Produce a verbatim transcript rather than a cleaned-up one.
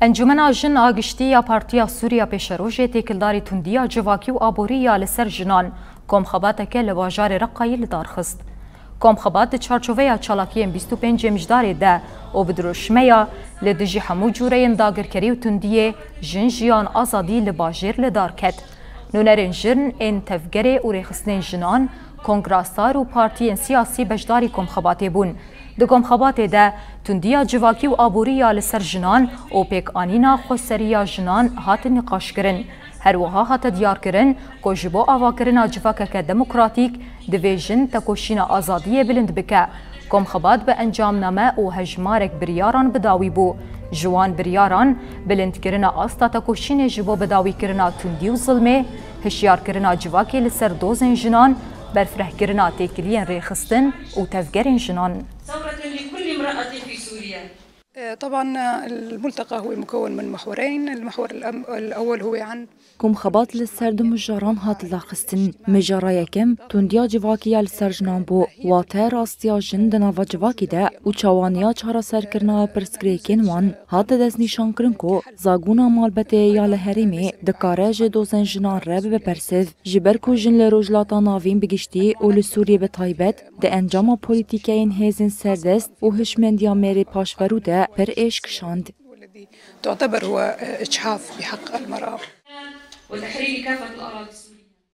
Encûmena Jin a Giştî ya Partiya Sûriya Pêşerojê têkildarî tundiya civakî û aborî ya li ser jinan komxebateke li bajarê Reqayê li dar xist. Komxebat di çarçoveya çalakiyên bîst û pêncê Mijdarê de û bi dirûşmeya li dijî hemû cûreyên dagirkerî û tundiyê jin, jiyan, azadî li bajêr li dar ket. Nûnerên jin ên tevgerê û rêxistinên jinan, kongra sar û partiyên siyasî beşdarî komxebatê bûn. Di komxebatê de tundiya civakî û aborî ya li ser jinan û pêkanîna xweseriya jinan hatin nîqaşkirin. Her wiha hate diyarkirin ku ji bo avakirina civakeke demokratîk divê jin tekoşîna azadiyê bilind bike. Komxebat bi encamname û hejmarek biryaran bi dawî bû. Ji wan biryaran, bilindkirina asta tekoşînê ji bo bidawîkirina tundî û zilmê, hişyarkirina civakê li ser dozên jinan, berfirehkirina têkiliyên rêxistin û tevgerên jinan. ثورة لكل امرأة في سوريا. طبعا الملتقى هو مكون من محورين، المحور الأم- الأول هو عن Komxebat li ser du mijaran hat daxistin. Mijara yekem tundiya civakî ya li ser jinan bû, wate rastiya jin di nava civakî de û çawaniya çareserkirina pirsgirêkên wan. Hate destnîşankirin ku zagûna malbetê ya li herêmê dikare ji dozên jinan re bibe bersiv. Ji ber ku jin li Rojhilata Navîn bi giştî û li Sûriyê bi taybet di encama polîtîkeyên hêzên serdest û hişmendiya mêrê paşverû de pir êş kişand. والذي تعتبر هو إجحاف بحق المرأة. وتحرير كافة الأراضي السورية.